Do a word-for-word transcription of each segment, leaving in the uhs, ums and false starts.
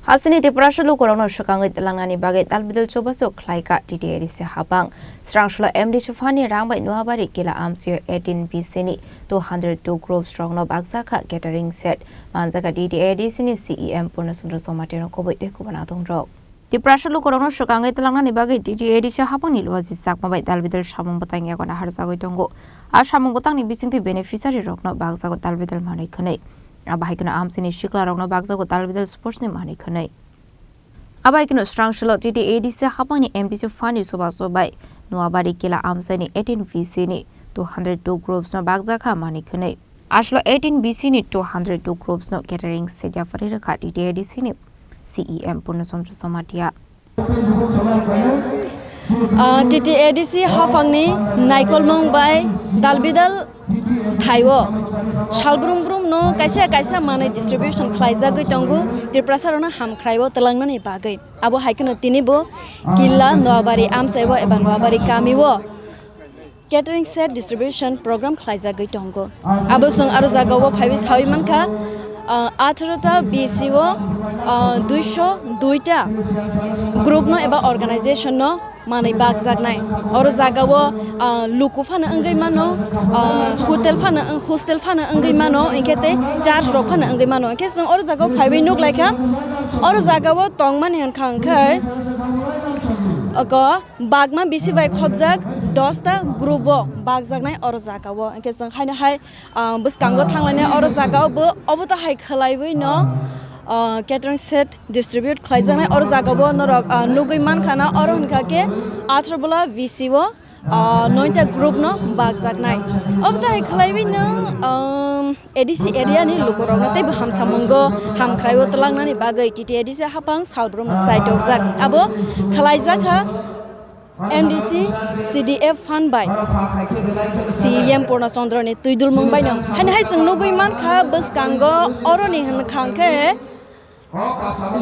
Hasteni Tiprasa lukurokno swkangwi twlangnani bagwi talbidal chubachu khlaikha T T A D C habang. Srangsulo M D C fund ni rang bai Noabari Kila amchaio eighteen B C ni two hundred two groups rokno bakjakha catering set. Manjakha T T A D C ni C E M Purna Chandra Jamatia no kubui tei kubun adongrok. Tiprasa lukurokno swkangwi twlangnani bagwi T T A D C habangni luajijakma bai talbidal samung bwtang yago naharjagwi tongo. A samung bwtangni bisingtwi beneficiary rokno bakjago talbidal manwi khwnwi. Abo hai kheno amchaini siklarokno bakjago talbidal sports ni manwi khwnwi. Abo hai kheno srangsulo T T A D C habangni M D C fund ni chubachu bai Noabari Kila amchaini eighteen B C ni two hundred two groups no bakjakha manwi khwnwi. Aswkno eighteen B C ni two hundred two groups no catering set yaphari rwkha T T A D C ni C E M Purna Chandra Jamatia. Ah, T T A D C haphangni naikolmung bai dalbidal thaio. Salbrum brum no kaisa kaisa manwi distribution khlaijagwi tongo, Tiprasa rokno hamkhraio twlangnani bagwi. Abo hai kheno tini bo Killa Noabari amchaio eba Noabari kamio catering set distribution program khlaijagwi tongo. Abo chwng aro jagao phaiwi sawi mankha, ah, atharo ta B C o, ah, duisho dui ta group no eba organization no manwi bakjaknai. Oro jagao, ah, luku phano wngwi mano, ah, hotel phano, hostel phano wngwi mano, hinkhe tei church rok phano wngwi mano. Hinkhe chwng oro jagao phaiwi nuk laikha, oro jagao tongmani hwnkha hwnkhe, oko, Bagma bisi bai khopjak dosta group o bakjaknai oro jagao. Hinkhe chwng haino hai, ah, bwskango thanglainai oro jagao bo obo to hai khwlaiwi no, ah, catering set distribute khlaijaknai oro jagao norok, ah, nugwi mankha na oro hwnkha khe atharo bola bisi o, ah, noita group no bakjaknai. Obo to hai khwlaiwi no, um, A D C area ni lukurokno teibo hamsamungo hamkhraio twlangnani bagwi T T A D C haphang salbrumno chaitokjak. Abo khlaijakha M D C C D F fund bai C E M Purna Chandra ni twidulmung baino. Haino hai chwng nugwi mankha bwskango oroni hwnkha khe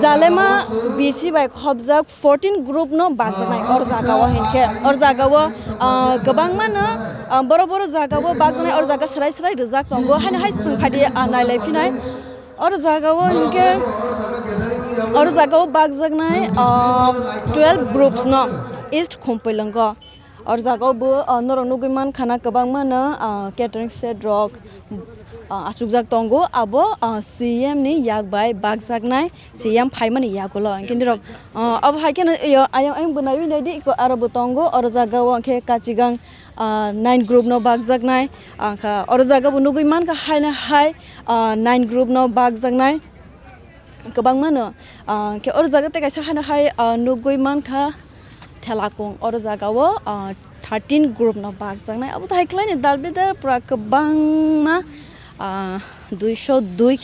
Jalema B C bai khopjak fourteen group no bakjaknai or jagao hinkhe, or jagao, ah, kwbangma no, ah, boro boro jagao bakjaknai or jaga swrai swrai rijak tongo. Haino hai chwng phaidi, ah, nailai phinai or jagao hinkhe, or jagao bakjaknai, ah, twelve groups no East Khumpui Lwngo. Or jagao bo, ah, norok nugwi mankha na kwbangma no, ah, catering set rok, ah, achukjak tongo, abo, ah, C M ni yak bai bakjaknai, C M phaimani yagulo. Hinkhe norok, ah, abo hai kheno, iyo, ayang, ayang bwnaiwi naidi, iko aro bo tongo, oro jagao hinkhe kachigang, ah, nine group no bakjaknai, angkha oro jagao bo nugwi mankha haino hai, ah, nine group no bakjaknai. Kwbangma no, ah, khe oro jaga tei kaisa haino hai, ah, nugwi mankha Thelakung. Oro jagao, ah, thirteen group no bakjaknai. Abo to hai khlaini dalbidal pura kwbangma, ah, duisho dui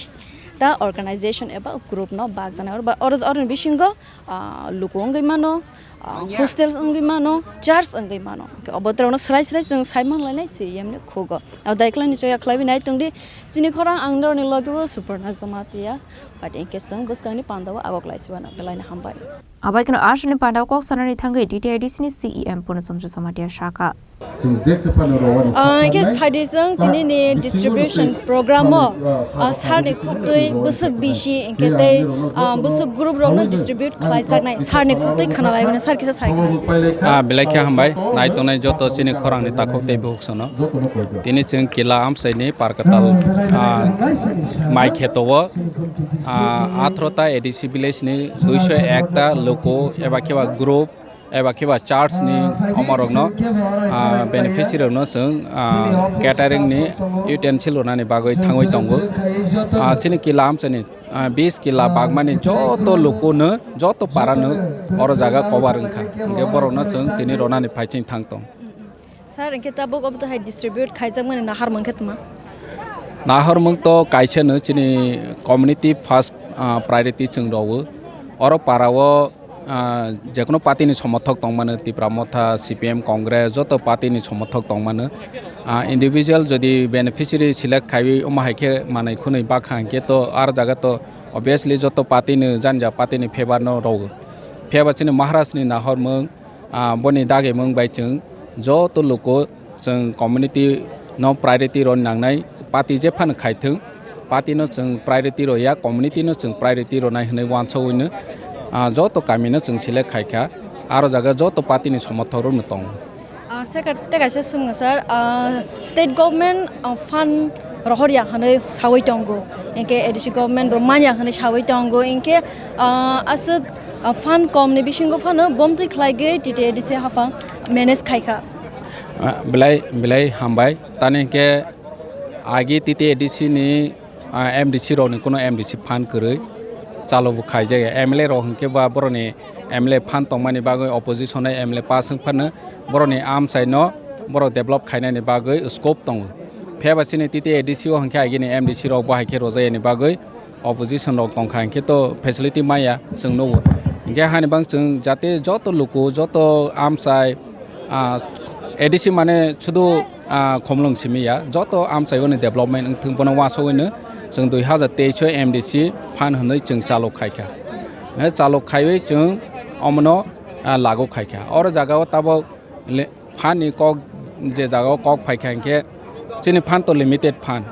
ta organization eba group no bakjaknai. Oro ba, oro, oroni bisingo, ah, luku wngwi mano, ah, hostel wngwi mano, church wngwi mano. Obo terokno srai srai chwng sai manlainai C M ni khugo. Abo daiklani choya khlaiwi nai tongdi. Chini khorang ang norokni logi o Suparna Jamatia. But hinkhe chwng bwskangni pandao agok laisibano belaino hambai. Abai kheno aswkni pandao kok sanani thangwi T T A D C ni C E M Purna Chandra Jamatia sakha. Ah, hinkhe phaidi chwng tini ni distribution program o, ah, sir ni khuktwi bwswk bisi hinkhe tei, ah, bwswk group rokno distribute khlaijaknai sir ni khuktwi khna laimano sir kisa sai. Ah, belai khe hambai nai tongnai joto chini khorang ni takhuk tei bukhuk sono. Tini chwng Kila amchaini Parkatal, ah, mai kheto o, ah, atharo ta A D C village ni duisho ek ta luku eba kheba group eba kheba church ni omorokno, ah, beneficiary rokno chwng, ah, catering ni utensil rwnani bagwi thangwi tongo. Ah, chini Kila amchaini, ah, bis Kila bagmani joto lukuno, joto parano oro jaga cover wngkha. Hinkhe borokno chwng tini ronani phaiching thang tong. Sir, hinkhe tabuk obo to hai distribute khaijakmani naharmung khe tma? Naharmung to kaisa no chini community first, ah, priority chwng rwo. Oro para o, ah, jekono party ni somothok tongmano, Tipra Motha, C P M, Congress, joto party ni somothok tongmano. Ah, individual jodi beneficiary select khaiwi omo hai khe manwi khwnwi bakha hinkhe to ar jaga to obviously joto party ni jani ja party ni favour no rwo. Phiya ba chini Maharaj ni naharmung, ah, boni dagimung bai chwng joto luku chwng community no priority rw nangnai, party jephano khaithwng, Party no chwng priority rw ya, community no chwng priority rwnai hwnwi uansugwi no, ah, joto kami no chwng select khai kha, aro jaga joto party ni somorthok rok no tongo. Ah, second, tei kaisa swngno sir, ah, state government, ah, fund rohor ya hwnwi sawi tongo, hinkhe A D C government bo man ya hwnwi sawi tongo, hinkhe, ah, aswk, ah, fund kom ni bisingo phano bomtwi khlaigwi T T A D C haphang manage khai kha. Ah, belai, belai hambai. Tani hinkhe agi T T A D C ni, ah, M D C rokni kuno M D C fund kwrwi chalo bo khaijak ya. M L A rok hinkhe ba borokni M L A fund tongmani bagwi opposition hai M L A pass wng phano borokni amchai no borok develop khainani bagwi scope tongo. Phiya ba chini T T A D C o hinkhe agini M D C rok bo hai khe rwjak yani bagwi opposition rok tongkha hinkhe to facility maya chwng nugo. Hinkhe hani bang chwng jate joto luku, joto amchai, ah, A D C mane sudu, ah, Khumulwng simi ya, joto amchai oni development wngthung bono uansugwi no chwng dui hazar teis o M D C fund hwnwi chwng chalo khai kha. Eh, chalo khaiwi chwng omono, ah, lagu khai kha. Oro jaga o tabok le-, fund ni kok je jaga o kok phai kha hinkhe chini fund to limited fund.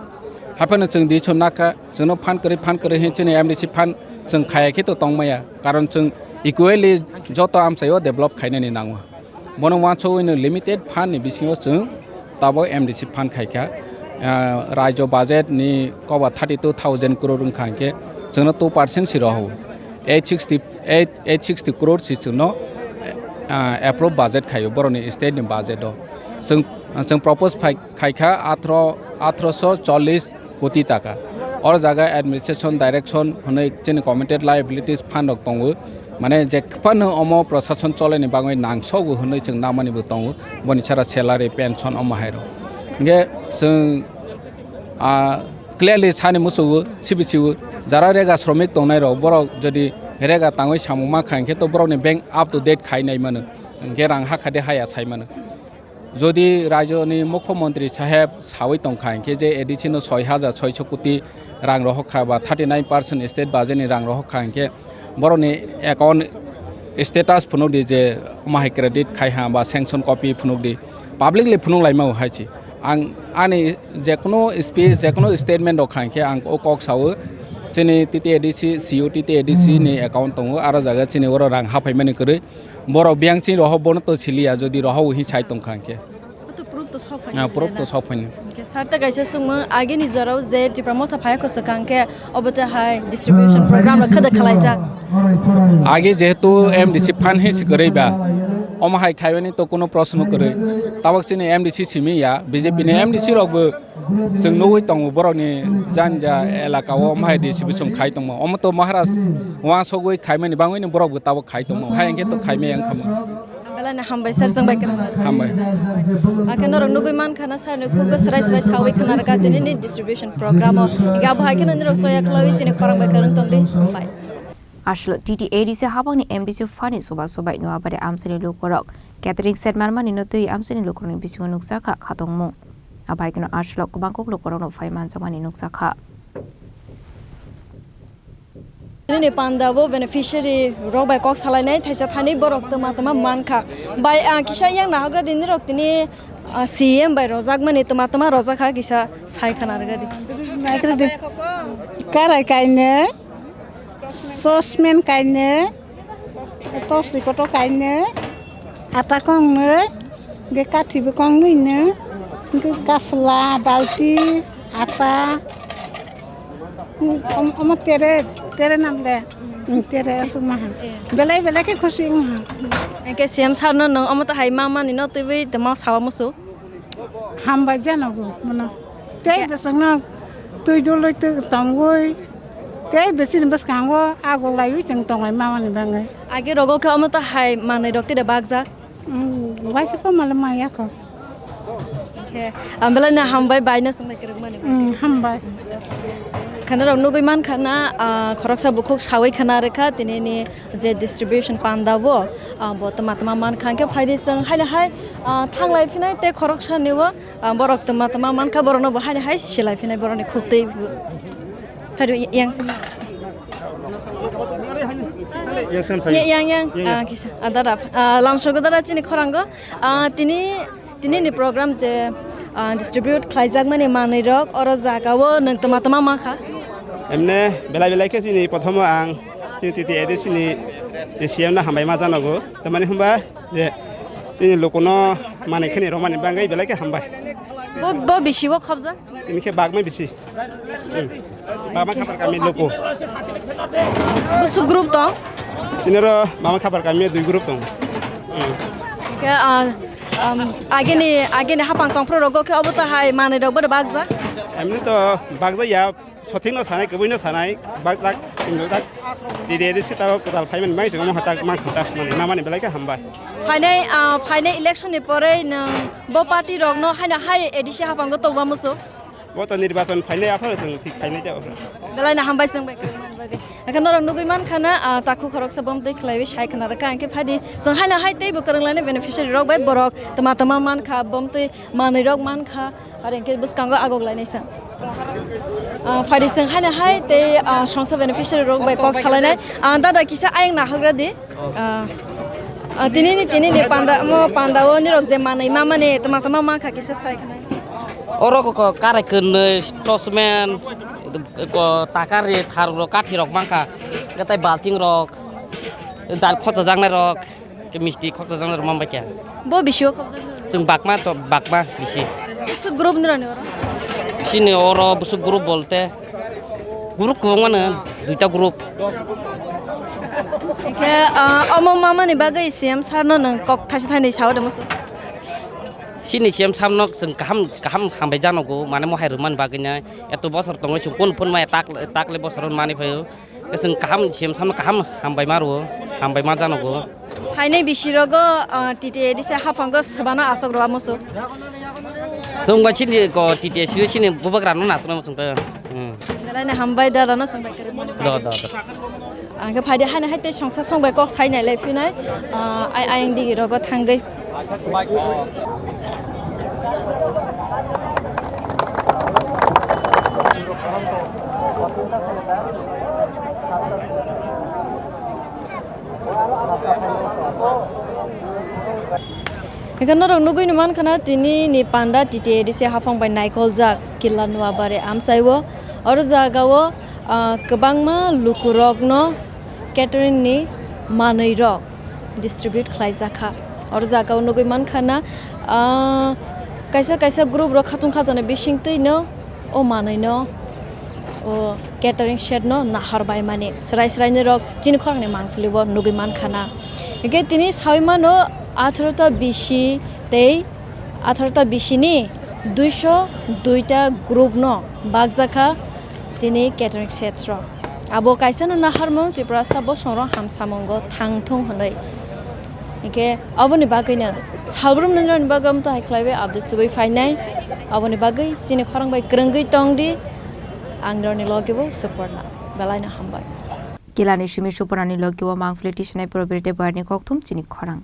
Haphano chwng di chwng nakha, chwngno fund kwrwi, fund kwrwi hin chini M D C fund chwng khaya khe to tongmaya. Karon chwng equally joto amchai o develop khainani nango. Bono uansugwi no limited fund ni bisingo chwng tabok M D C fund khai kha. Ah, raijo budget ni koba thirty two thousand crore wngkha hinkhe chwngno two percent si rohao. Eight sixty, eight, eight sixty crore si chwngno, ah, approve budget khaio borokni state ni budget o. Chwng, chwng propose phai, khai kha athro, athroso chollish koti taka. Oro jaga administration direction hwnwi chini committed liabilities fund rok tongo. Mane je phano omo prosason cholani bagwi nangsogo hwnwi chwng namani bo tongo. Boni sara salary, pension omo hai rok. Hinkhe chwng, ah, clearly sani muchungo, sibi siwo, jara rega sromik tongnai rok, borok jodi rega tangwi samung ma kha hinkhe to borokni bank up to date khai nai mano. Hinkhe rang hakha de haya sai mano. Jodi rajyoni mukhyamantri saheb sawi tongkha hinkhe je A D C no soi hajar soiso koti rang rohor kha ba thirty nine percent state budget ni rang rohor kha hinkhe borokni account status phunukdi je omo hai credit khai ha ba sanction copy phunukdi, publicly phunuk laima hai se. Ang ani jekunu speech, jekunu statement rok kha hinkhe ang o kok sao chini T T A D C, C O T T A D C ni account tongo, aro jaga chini oro rang haphaimani kwrwi. Borok biyang chini rohor bono to siliya, jodi rohor hinwi sai tongkha hinkhe. Oto proof to sok phaini Ah, proof to na? Sok phaini. Hinkhe sir ta kaisa sungmung, agini jorao je Tipra Motha phai kho swkang khe obo te hai distribution program rok khada khalaijak. Agi jehetu M D C fund hinwi se kwrwi ba, omo hai khaiwani to kuno proshno kwrwi. Tabok chini M D C simi ya, B J P ni M D C rok bo Chwng nugwi tongo borokni jani ja elaka o omo hai distribution khai tongmo. Omo to Maharaj uansugwi khaimani bangwino borok bo tabok khai tongmo. Hai hinkhe to khaimaya wngkha mo. Belai no hambai sir, chwng bai kwrwng. Hambai. Hakhe norok nugwi mankha na sir ni khuk o swrai swrai sawi khna rwkha tini ni distribution program o. Hinkhe abo hai kheno norok soya khwlaiwi chini khorang bai kwrwng tongdi. Hambai. Aswk T T A D C habangni M D C fund ni chubachu bai Noabaria amchaini lukurok catering set manmani no twi amchaini lukurokni bisingo nukjakha khatungmung. Abaikeno aswk kwbang kok lukurokno phai manjakmani nukjakha. Nini panda bo beneficiary rok bai kok salainai thaisa thani borok twma twma mankha. Bai, ah, kisa yang nahagra dinirok tini, ah, C M bai rojakmani twma twma rojakha kisa sai khana rwgadi. Karai kainwi. Sosmen kainwi, tosri kotor kainwi, ata kongnwi, hwnkhe kathi bo kongnwi no, hwnkhe kasla, balti, ata, om-, omo tere, tere namle, tere aswk maha. Belai belai khe khusi wngha. Hwnkhe C M sir no nwng omo tahai ma mani no twiwi tongma sawa musu. Hambai janogo bono. Tei bwswkno twi dulwi twi tongwi, tei bwswkni bwskango agulaiwi chwng tonglai mamani bagwi. Age rogo khe omo to hai manwi rok tide bakjak. Mm, waisa pamale maya kho. Khe, ah, belai no hambai, bai no swngbai kwrwngmani bagwi. Mm, hambai. Khana rok nugwi mankha na, ah, khoroksa bukhuk sawi khana rwkha tini ni je distribution panda bo, ah, bo tma tma mankha, hwnkhe phaidi chwng haino hai, ah, thanglai phinai tei khoroksa ni o, ah, borok tma tma mankha, borok no bo haino hai silai phinai borok ni khuk twi. Phaidu yang sini. Yang sini phai. Yang, yang, yang, yang. Ah, kisa, ah, dada, ah, lamsogo dada chini khorango, ah, tini Tini ni program je, ah, distribute khlaijakmani manwi rok oro jaga o nwng tma tma mankha? Emne belai belai khe chini prothomo ang chini T T A D C ni C M no hambai ma janogo. Tamani hwnba je chini lukuno manwi khani romani bagwi belai khe hambai. Bo, bo bisi o khobjak? Ini khe bagmai bisi. Hmm. Bagma khapar kami luku. Busu group tong? Chini ro bagma khapar kami dui group tong. Hmm. Khe, ah, um, agini, agini hapang tongphro rogo khe obo to hai manwi rok bo bagjak? Emni to bagjak ya. Sothik no sanai, kwbwi no sanai, bak tak, tini tak, T D A D C ta kwtal phaiman bai chwng mo hatak mang khata mani, mamani belai khe hambai. Phainai, ah, phainai election ni poroi nwng bo party rok no haino hai A D C haphango tongma musu? Bo to nirbachon phainai aphano chwng thik khainai ta aphano. Belai no hambai chwng bai kwrwngmani bagwi. Hwnkhe norok nugwi mankha na, ah, takhu khoroksa bom twi khlaiwi sai khna rwkha, hwnkhe phaidi chwng haino hai teibo kwrwnglainai beneficiary rok bai borok tama tama mankha, bom twi manwi rok mankha. Are hwnkhe bwskango agok lainai chwng. Ah, phaidi chwng haino hai tei, ah, songsa beneficiary rok bai kok salainai. Ah, dada kisa ayang nahagra di. Ah, ah, tinini, tinini panda, mo panda o nirok je manwi mamani tama tama mankha kisa sai khna. Oro ko karai kwnwi, tosmen, ko takari tharok rok, kathi rok mankha. Tei balting rok, dal khochajaknai rok. Ke misti khoksa jang rwma bai khe. Bo bisi o khoksa jang. Chwng bakma to bakma bisi. Su group ni rani oro. Sini oro busu group bolte group kwbangma no duita group. Ke, ah, omo mamani bagwi C M sir no nang kok thaisa thainwi sao de musu. Sini C M sir no chwng kaham kaham hambai janogo mane mohai rwmani bagwi nai eto bosor tongwi chwng pun pun mai tak takle bosor mani phaio. Chwng kaham C M sir no kaham hambai ma rwo, hambai ma janogo. Hainai bisi rogo, ah, T T A D C haphango swbano asok rwa musu. Chwng bai chini ko T T A C sini bubagra no nasuknai muchung ta. Hmm. Belai no hambai dada no chwng bai kwrwngmani. Do, do, do. Ang khe phaidi haino hai tei songsa song bai kok sai nai lai phinai, ah, ai ayang digi rogo thangwi. Hwnkhe norok nugwi no mankha na tini ni panda T T A D C haphang bai naikoljak Killa Nuabari amchai o. Oro jaga o, ah, kwbangma lukurok no catering ni manwi rok distribute khlaijakha. Oro jaga o nugwi mankha na, ah, kaisa kaisa group rok khatung khajana bisingtwi no o manwi no o catering shed no nahar bai mani. Srai srai ni rok chini khorang ni mangpili bo nugwi mankha na. Hingke tini sawi mano atharo ta bisi tei atharo ta bisi ni duiso duita group no bakjakha tini catering shed rok. Abo kaisa no naharmung Tiprasa bosong rok hamsamungo thangthung hwnwi. Hingke aboni bagwino salbrum nwngrani bagwi omo tahai khlaiwi update tubui phainai. Aboni bagwi chini khorang bai kwrwngwi tongdi. Ang norni logi bo Suporna. Belai no hambai. Kilani simi Supornani logi o mangpili tisanai probirte barni kokthum chini khorang.